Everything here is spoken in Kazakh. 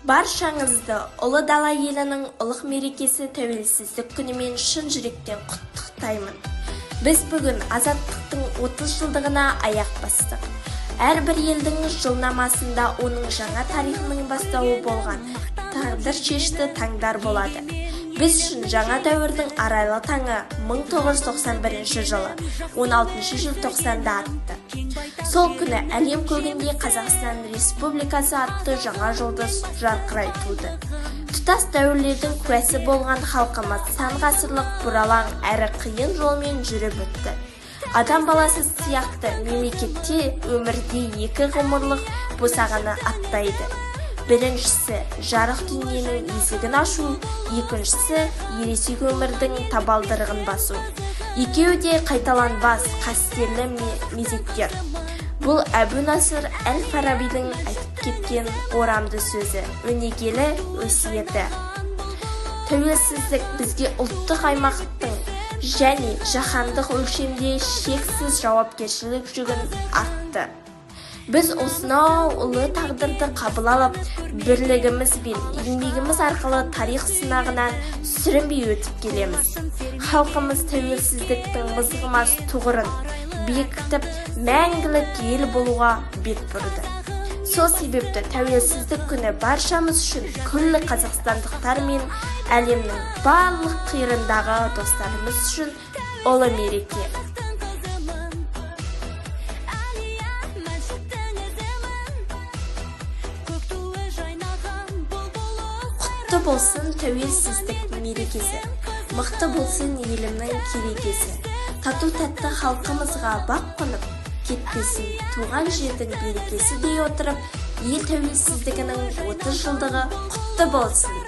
Баршаңызды Ұлы Дала елінің ұлық мерекесі Тәуелсіздік күнімен шын жүректен құттықтаймын. Біз бүгін азаттықтың 30 жылдығына аяқ бастық. Әрбір елдің жылнамасында оның жаңа тарихының бастауы болған тағдыр шешті таңдар болады. Біз үшін жаңа дәуірдің арайлы таңы 1991 жылы 16 желтоқсанда атты. Сол күні әлем көгінде Қазақстан Республикасы атты жаңа жұлдыз жарқырай туды. Тұтас дәуірлердің куәсі болған халқымыз сан ғасырлық бұралаң әрі қиын жолмен жүріп өтті. Адам баласы сияқты мемлекетте өмірде екі ғұмырлық босағаны аттайды. Біріншісі жарық дүниенің есігін ашу, екіншісі ересек өмірдің табалдырығын басу. Екеуі де қайталанбас қастерлі мезеттер. Бұл Әбу Насыр әл-Фарабидің айтып кеткен орамды сөзі, өнегелі өсиеті. Тәуелсіздік бізге ұлттық аймақтың және жаһандық өлшемде шексіз жауапкершілік жүгін артты. Біз осынау ұлы тағдырды қабыл алып, бірлігіміз бен еңбегіміз арқылы тарих сынағынан сүрінбей өтіп келеміз. Халқымыз тәуелсіздіктің мызғымас тұғырын бекітіп, мәңгілік ел болуға бет бұрды. Сол себепті тәуелсіздік күні баршамыз үшін, күллі қазақстандықтар мен әлемнің барлық қиырындағы достарымыз үшін ұлы мереке. Құтты болсын тәуелсіздік мерекесі, мықты болсын елімнің керегесі. Тату тәтті халқымызға бақ қонып, кетпесін туған жердің берекесі дей отырып, ел тәуелсіздігінің 30 жылдығы құтты болсын.